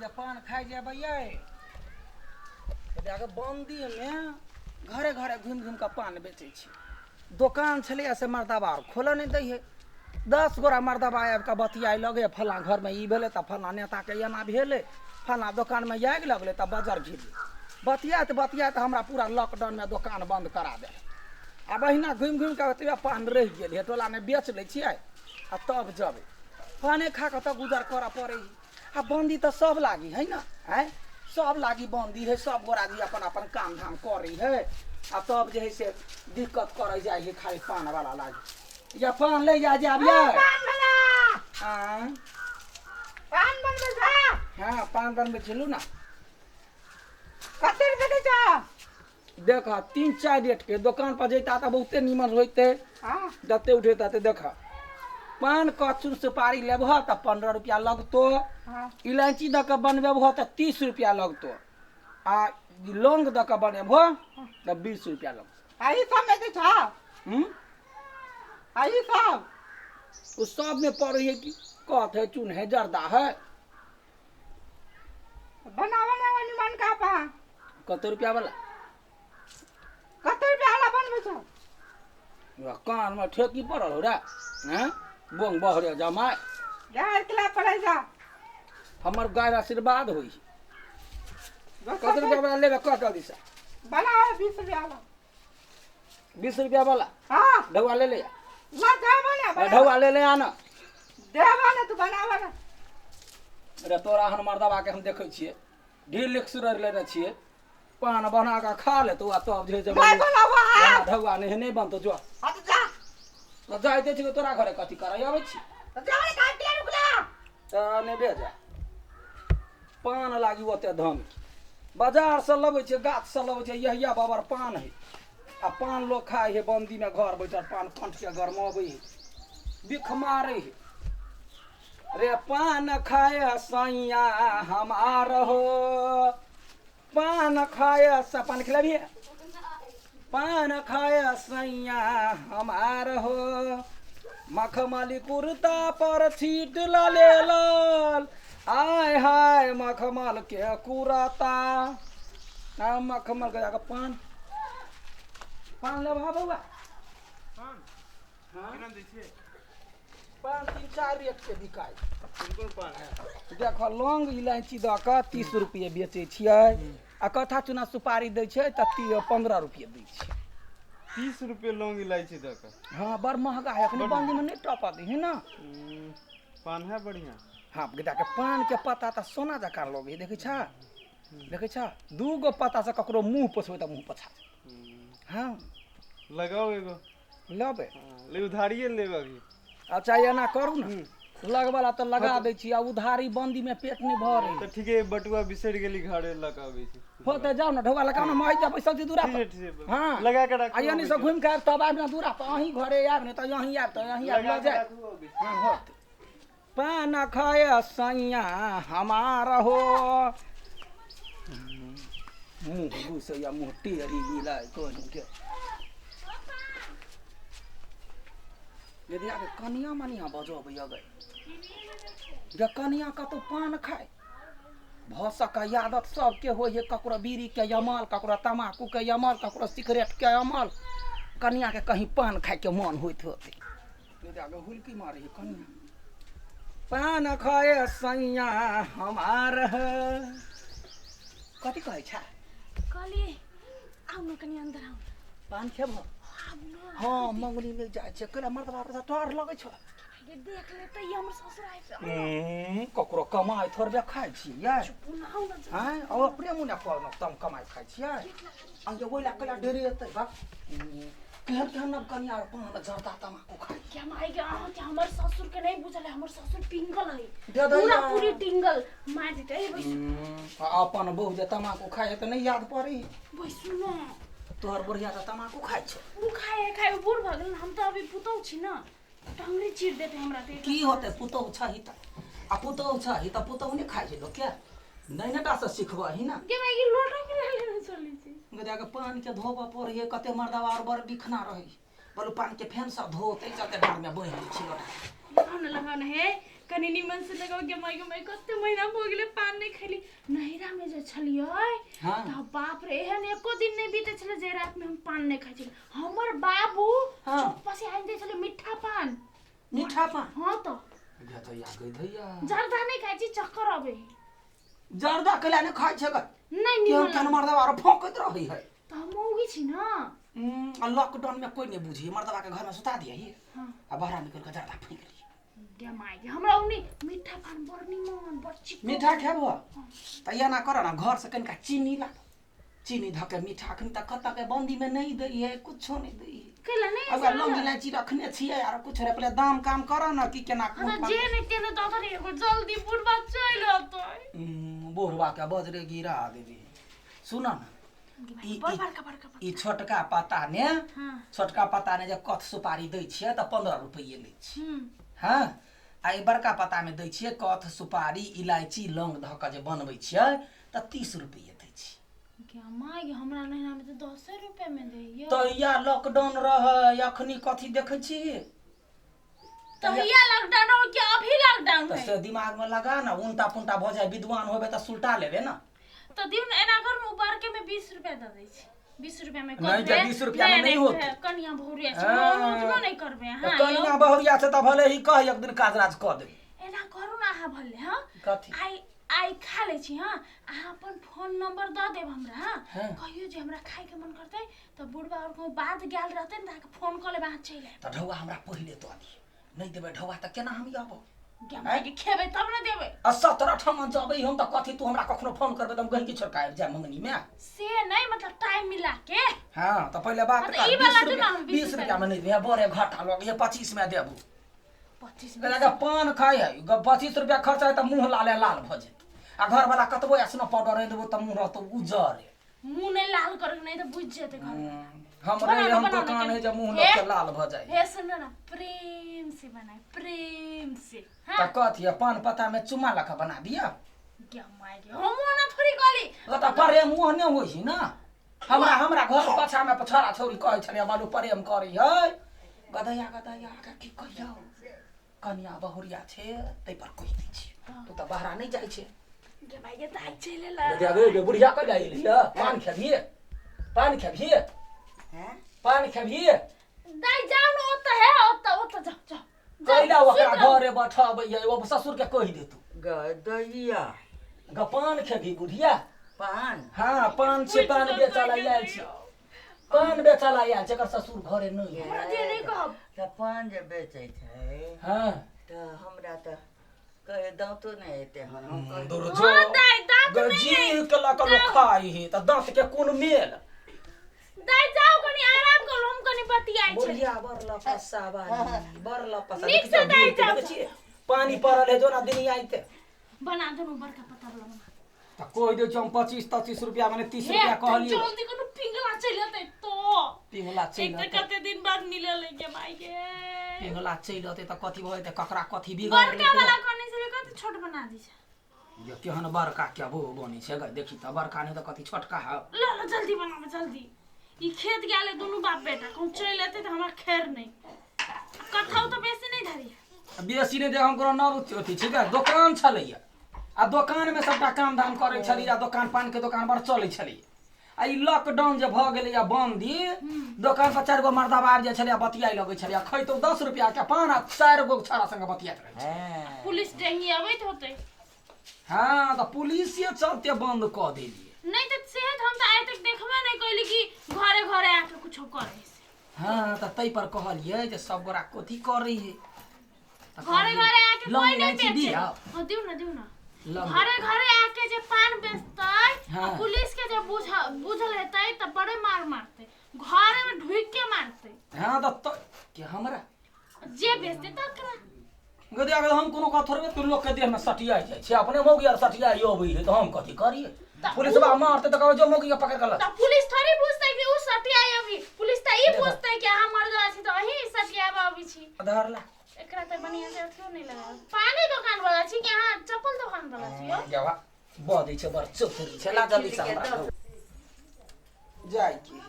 ये पान खाइ जेबै यै देखऽ बन्दीमे घरे घरे घुमि घुमि कऽ पान बेचै छी दोकान छलैए से मर्दाबा आर खोलऽ नहि दै हइ दस गोरा मर्दाबा आबि कऽ बतियाइ लगै फलाँ घरमे ई भेलै तऽ फलाँ नेताके एना भेलै फलाँ दोकानमे आगि लगलै तऽ बजर गिरलै बतियाइत बतियाइत हमरा पूरा लॉकडाउनमे दोकान बन्द करा देलक आब अहिना घुमि घुमि कऽ ओतबे पान रहि गेल हे टोलामे बेच लै छियै आ तब जेबै पाने खा कऽ तऽ गुजर करऽ पड़ै हइ आ बन्दी तऽ सब लागी है ना आँय सब लागी बन्दी है सब गोरा जी अपन अपन काम धाम करै है आ तब जे है से दिक्कत करै जाइ है खाली पान वाला लागी या पान ले जा जाब ये पान वाला आँय पान बनबै छा हाँ पान बनबै छलू ना कते रुपए दै छा देख तीन चारि रेटके दोकान पर जैता तऽ बहुते नीमन होइते हाँ जते उठे तते देख पान कचून सुपारी लेबह तऽ 15 रुपया लगतो हाँ इलायची दऽ कऽ बनबेबह तऽ 30 रुपया लगतो आ लौंग दऽ कऽ बनेबह तऽ 20 रुपया लगतो आ ई सब नहि दै छा हूँ आ ई सब ओ सब में पड़ै है कि कथ है चून है जर्दा है बनावा ना वाली मन का पा कते रुपया वाला कते रुपया वाला बनबै छौ वाह, कान में ठेकी पड़ल हो रे हैं बोंग बहरे जमाय गाय के ला पड़ै जा हमर गाय आशीर्वाद होई कते रुपया वाला लेबे कह जल्दी से बनावा 20 रुपया वाला 20 रुपया वाला हाँ ढौआ ले ले ला देबो ना बना ढौआ ले ले आना देबो ना तू बनावा ना अरे तोरा हन मर्दबा के हम देखै छियै ढील लिख सुरर लेने छियै पान बना कऽ खा लेतौ आ तब जे नहीं बनावा ढौआ नहीं नहीं बनतौ जो हाँ तो जा तऽ जाइते छियै तोरा घरे कथी करै अबै छी तो जा रे काट के रुकला तऽ नहि भेजा पान लागी ओते धमकी बाजारसँ लबै छै गाछसँ लबै छै यहिया बाबर पान है आ पान लोक खाइ है बन्दीमे घर बैठल पान कंठके गरमबै है बिख मारै है रे पान खाय सैया हमार हो पान खाय स पान खिलाबी पान खाय सैया हमार हो मखमली कुर्ता पर छीट लाले लाल आय हाय मखमल के कुरता आ मखमल के जाके पान पान लेबह बौआ पान हाँ केना दै छियै पान तीन चारि रेट के बिकाय कोन कोन पान है देख लौंग इलायची दऽ कऽ 30 रुपये बेचै छियै आ कथा चूना सुपारी दै छै तऽ 15 रुपये दै छै 30 रुपये लौंग इलायची दऽ कऽ हाँ बड़ महगा है अखनी बंदी में नहीं टपा दी है ना पान है बढ़िया हाँ बेटा के पान के पत्ता तऽ सोना जकाँ लगै है देखै छा देखै छा दू गो पत्ता से ककरो मुंह पोछबै तऽ मुंह पोछा हाँ लगाओ एगो लेबै हाँ, ले उधारिए लेब अभी अच्छा एना करू ने लगवला तऽ लगा दै छी आ उधारी बंदी में पेट नहि भरै तऽ ठीके बटुआ बिसरि गेली घरे लऽ कऽ अबै छी हो तऽ जाउ ने ढौआ लगाउ ने महि जा बैसल छी दूरा ठीक पर है ठीक है हाँ लगा के राखू आ यानी से घुमि के आयब तब आयब ने दूरा पर अहीं घरे आयब ने तऽ अहीं आयब तऽ अहीं आयब लगा लऽ के जायब राखू अबै छी हाँ होत पान खाय सैया हमार हो मुँह घुसैया मुँह टेरी मिलाय कहीं के यदि आगे कनिया मनिया बजबै अगे जे कनिया कतौ पान खाय भऽ सकै आदत सबके होइ है ककरो बीड़ीके अमल ककरो तमाकूके अमल ककरो सिगरेटके अमल कनियाके कहीं पान खायके मन होइत होतै यदि आगे हुलकी मारै है कनिया पान खाए सैया हमार है कथी कहै छै कहलिए आउ न कनि अंदर आउ पान खेबह आउ न हँ मंगनी नहि जाइ छै कैला मर्द बाप डर लगै छौ ये देख ले त ये हमर ससुर आबि जाउ ककरो कमाइ थोड़बे खाइ छियै चुप न आउ न आँय और अपने मुने पर तम कमाइ खाइ छियै आ ये ओहि लए कैला डेरे एतै बा केहन केहन नव कनिया आर पान जर्दा तमाकू खाइ क्या माय के अहाँ के हमर ससुर के नहीं बुझल है हमर ससुर पिंगल है दे दैया। पूरा पूरी टिंगल मार देते है बैसु आ अपन बहु जे तमाकू खाइ है तऽ नहि याद पड़ै बैसु न तोहर बुढ़िया तऽ तमाकू खाइ छौ उ खाए है खाए बूढ़ भऽ गेल हम तऽ अभी पुतहु छी न टंगरी चीर देते हमरा तऽ की होतै पुतहु छही तऽ आ पुतहु छही तऽ पुतहु नहि खाइ छै लोक के नहि ने टा से सिखबही ने गे माय ई लोटा के लेने चली छी जाके पान के धोबऽ पड़ै है कते मर्दबा आर बड़ बिखना रहै बोलू पान के फेन सब धोते चलते डाँड़ में बान्हि दै छी लोटा लगाउ न लगाउ न हे कनि निमन से लगाउ गे माय गे माय कते महीना भऽ गेलै पान पान नहि खेली। नैहरा में जे छलियै हाँ। तऽ बाप रे, एहन एको दिन नहि बीते छलै जे रात में हम पान नहि खाइ छलियै। हमर बाबू हाँ। चौक से आनि दै छलै मिठ्ठा पान। मीठा पान? हाँ तऽ। गधैया गधैया। जर्दा नहि खाइ छी, चक्कर अबै है। जर्दा कैला नहि खाइ छै गे? नहि केहन निमन केहन मर्दबा आरो फोंकैत रहै है। तऽ हम मौगी छी ना। आ लॉकडाउन में कोई नहीं बुझी, मर्दबा के घर में सुता दिया ही। हाँ। आ बाहर निकल के जर्दा फेंक ली। गे माय गे, हमरा ओने मीठा पान बड़ निमन, बड़ चिकन। मीठा खेबो तऽ एना कर ना, घर से कनिका चीनी ला, चीनी धऽ के मीठा अखन तक कतऽ के बंदी में नहीं दै है, कुछो नहीं दै है। कैला नहि? अगर लौंग इलायची रखने छियै आर कुछ रे, पहिले दाम काम कर ना कि केना हाँ कोन तऽ जे नहि तेने दऽ दे एगो, जल्दी बुढ़बा चलि अतै। बुढ़वा के बजरे गिरा देबी। सुन ना, ई बड़ बड़का बड़का ई छोटका पत्ता ने, हाँ। छोटका पत्ता ने जे कथ सुपारी दै छियै तऽ 15 रुपैए लै छियै। हम्म। हाँ, आ ई बड़का पत्ता में दै छियै कथ सुपारी इलायची लौंग धऽ कऽ जे बनबै छियै तऽ 30 रुपैए दै छियै। गे माय गे, हमरा नैहरा में तऽ 10 रुपया में दैया। तहिया लॉकडाउन रहै, अखनी कथी देखै छी? तहिया लॉकडाउन हो कि अभी लॉकडाउन तऽ है? से दिमाग में लगा ना, उनटा पुनटा भऽ जाय, विद्वान होबे तऽ सुलटा लेबे ना। तऽ दियौ ने, एना करू ने, बड़के में 20 रुपया दऽ दै छी। 20 रुपया में नहि करबै। जे 20 रुपया में नहि होतै। कनिया बहुरिया छै, हाँ। हम उतनो नहि करबै अहाँ। तऽ कनिया बहुरिया छै तऽ भले ही कह, एक दिन काज राज कऽ देबै। एना करू ने अहाँ भले, हाँ। कथी? आइ आइ खा लै छी, हाँ, अहाँ अपन फोन नंबर दऽ देब हमरा, हाँ। हाँ। कहियो जे हमरा खायके मन करतै तऽ बुढ़बा आओर कहूँ बाद गेल रहतै ने तऽ अहाँके फोन कऽ लेब, अहाँ चलि आयब। तऽ ढौआ हमरा पहिले दऽ दिअ, नहि देबै ढौआ तऽ केना हम आबो? गे माय गे, खेबै तब ने देबै। आ 17 ठाम जबै हम तऽ कथी तू हमरा कखनो फोन करबै तऽ हम गहिकी छोड़ि कऽ आबि जायब मंगनी में? से नहि, मतलब टाइम मिला के। हाँ, तऽ पहिले बात हाँ, तऽ कर। ई वाला 20 दियौ रुपया ने, हम 20 20 रुपया में नहि देबै, बड़े घाटा लगैए, 25 में देबू। 25? कहलक पान खाइ है, 25 रुपया खर्चा है तऽ मुँह लाले लाल भऽ जेतै, आ घरवाला कतबो एसनो पाउडर आनि देबो तऽ मुँह रहतौ उज्जर। मुँह नहि लाल करके, नहि तऽ बुझि जेतै घर। हमरे बना एहन ना, बना ना, दोकान है जे मुँह हे। लोकके लाल भऽ जाइ। हे सुन ना, प्रेम से बनाए, प्रेम से। तऽ हाँ। कथी है, पान पत्ता में चुम्मा लऽ कऽ बना दिअ? गे माय गे, हम ओना थोड़ी कहली। तऽ प्रेम ओहने होइ छै ना। हमरा हमरा घर पाछा में छोरा छौरी कहै छलै बालू प्रेम करै है। गदैया गदैया के की कहियौ, कनिया बहुरिया छै ताहि पर कहि दै छियै, तू तऽ बहरा नहि जाइ छै। गे माय गे, दाइ चलि एलै। गदैया गे गे, बुढ़िया कहिया एली? पान खेबिहे? पान खेबिहे? हैं? पान खेबिहे? दाइ जाउ ने, ओतऽ है, ओतऽ ओतऽ जाउ जाउ जाउ, कैला ओकरा सुति रहू। घरे बैठबै है, ओ ससुर के कहि देतू। गदैया। ग पान खेबही बुढ़िया? पान? हाँ, पान छै, पान बेचऽ ला आयल छै, पान बेचऽ ला आयल छै, एकर ससुर घरे नहि है। हमरा दिया नहि कहब। तऽ पान जे बेचै छै हाँ। तऽ हमरा तऽ कहे दाँतो नहि एते हन, हम कहे दूर हाँ दाइ, दाँत नहि। जीह के लऽ कऽ लोक खाइ है तऽ दाँत के कोन मेल? दाइ जाउ, कनि आराम करू, हम कनि बतियाइ छी। बुढ़िया बड़ लपस्सा बाली, बड़ लपस्सा। नीक से दाइ जाउ। देखै छियै पानी पड़ल है, जोना दिन आइते। बना देलहुँ, बड़का पत्ता वाला बना। तऽ कहि दै छियै हम 25 25 रुपया, मने 30 हे रुपया कहलियै। जल्दी, कोनो पिंगला चलि एतै तो। पिंगला एक चलि तऽ अतै। कते दिन बाद मिलल है, गे माय गे। पिंगला चलि अतै तऽ कथी भऽ जेतै, ककरा कथी बिगड़ बड़का वाला कहने छलै, कते छोट बना दै छै। ये केहन बड़का के बो बनै छै गे, देखी तऽ, बड़का नहि तऽ कथी छोटका है? ल ल, जल्दी बनाबे जल्दी। ई खेत गेल है दुनू बाप बेटा, कहूँ चलि एतै तऽ हमरा खैर नहि। कथौ तऽ बेसी नहि धरी। बेसी नहि दे, हम कोनो नव अथी छै गे, दोकान छलैया आ दोकानमे सबटा काम धाम करै छलियै, आ दोकान पानके दोकान बड़ चलै छलैया। आ ई लॉकडाउन जे भऽ गेलैया बन्दी, दोकान पर 4 गो मर्दाबा आबि जाइ छलैया, बतियाइ लगै छलैया, खैतौ 10 रुपया के पान आ 4 गो छौड़ा संगे बतियाइत रहै छलै। हँ। पुलिस डेंगी अबैत होतै। हाँ, तऽ पुलिसे चलते बन्द कऽ देलियै। नहि तऽ सेहे तऽ हम तऽ आइ तक देखबे नहि कैली कि घरे घरे आके कुछो करै से। हाँ, तऽ ताहि पर कहलियै जे सब गोरा कथी करै है तऽ घरे कहलियै, घरे आके लौंग कोई नहीं इलायची बेचे। दिअ। हाँ, दियौ ना, दियौ ना। लौंग। घरे घरे आके जे पान बेचतै हाँ। आ पुलिस के जे बुझ बुझल हेतै तऽ बड़े मार मारतै, घरे में ढुक के मारतै। हाँ, तऽ के हमरा जे बेचतै तकरा। गदे अगर हम कोनो कथ थोड़बे तऽ लोकके देहमे सटियाइ जाइ छै, अपने मौगी आर सटियाइ अबै है तऽ हम कथी करियै? तऽ पुलिसबा मारतै तऽ कहबै जो मौगी के पकड़ के लऽ। तऽ पुलिस थोड़ी बुझतै कि उ सटियाइ अभी, पुलिस तऽ ई बुझतै कि अहाँ मर्दवा छी तऽ अहीं सटियाबऽ अबै छी। धरला। एकरा तऽ बढ़िया से अथियो नहि लगाओ। पानी दोकान वाला छी कि अहाँ चप्पल दोकान वाला छी यौ? जवा बजै छै, बड़ चौधरी छै, ला जल्दी से हमरा दौ। जाइ की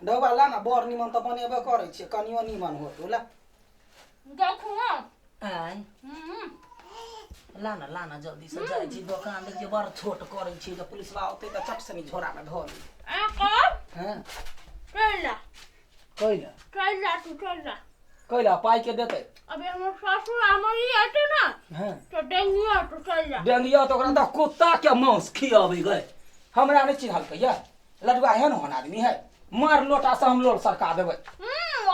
डौबा, ला ना, बड़ निमन तऽ बनेबे करै छियै, कनियो निमन होतौ, ला। देखू ना। आय। हम्म। ला ना, ला ना, जल्दी से जाइ छी दोकान। देख जे बड़ छोट करै छी जे पुलिसवा औतै तऽ चट सनी झोरा में धऽ ली। आ कब हैं? चल जा। कैला? चल जा तू, चल जा। कैला? पाइ के देतै? अबे हमर ससुर हमर ई एते ना। हैं? तो डेंगिया तो चल जा। डेंगिया तऽ ओकरा तऽ कुत्ता के मांस खियाबै गए। हमरा नहि चिन्हलकै या लडुआ एहन ओहन आदमी है, मार लोटा से हम लोल सरका देबै।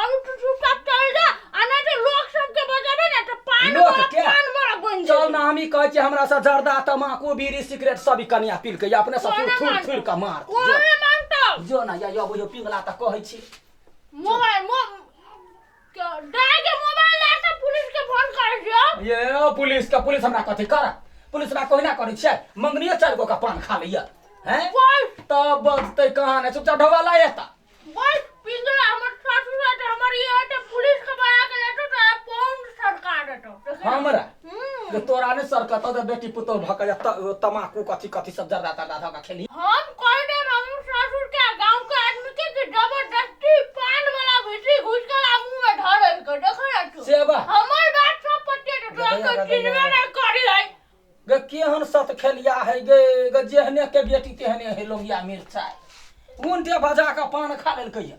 अभी तू चुपचाप चल जा, आ नहीं तो लोग सबके बजाबे ना तो पान लोक वाला के? पान वाला बन चल जाए। ना, हम ई कहै छियै हमरा से जर्दा तमाकू बीड़ी सिगरेट सब ई कनिया पीलकै या अपने ससुर कोना थुरि मानतौ? थुरि कऽ मार। कोन नहीं मानतो? जो ना या अबै पिंगला तऽ कहै छी। मोबाइल मो दाई के मोबाइल ला के पुलिस के फोन कर दियो। ये पुलिस के, पुलिस हमरा कथी कर? पुलिस हमरा कोहिना करै छियै? मंगनियो चारि गो के पान खा लैया हैं। बोल। तब बजतै कहाँ नहि, चुपचाप ढोबा ला एता। बोल पिंगला, हमर ससुर है हमर ई है पुलिस के बड़ा के लेतो तो पौन सरकार देतो। हमरा? हम्म। जे तोरा नहि सरकतौ तऽ बेटी पुतोह भऽ के तमाकू कथी कथी सब जर्दा तर्दा धऽ के खेली। हम कह देब हमर ससुर के गांव के आदमी के कि जबरदस्ती पान वाला भीतरी घुस के आ मुंह में धर के देखो ना तू। सेवा। हमर बात सब पते तो तोरा गदया, के गदया। चिन्हबे नहीं करी है। गे केहन सत खेलिया है गे, गे जेहने के बेटी तेहने है लोंगिया मिरचाइ। उनटे बजा के पान खा लेलकै या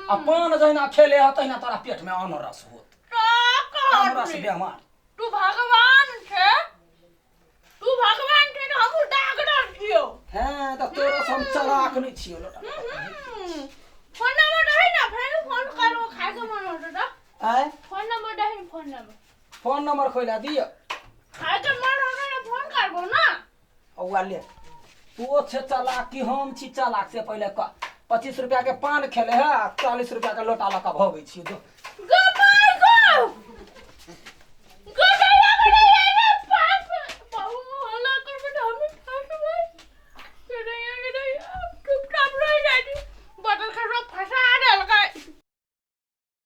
आ पान जहिना खेले है तहिना तोरा पेट में अनरस होत। तो कह। अनरस बेमार। तू भगवान छे, तू भगवान छे तो हमहू डॉक्टर छियो। हैं, तऽ तोरा से हम चलाक नहि छियौ लोटा। हम्म। फोन नंबर दही ना, फेर फोन करो, खाए के मन होतो तो। आँय? फोन नंबर दही, फोन नंबर। फोन नंबर खोला दिअ। खाए के मन होतो तो फोन करबो ना। औआ ले, तू छे चलाक कि हम छी चलाक से पहिले कह। 25 रुपया के पान खेले है आ 40 रुपया के लोटा लऽ कऽ भगै छी। जो।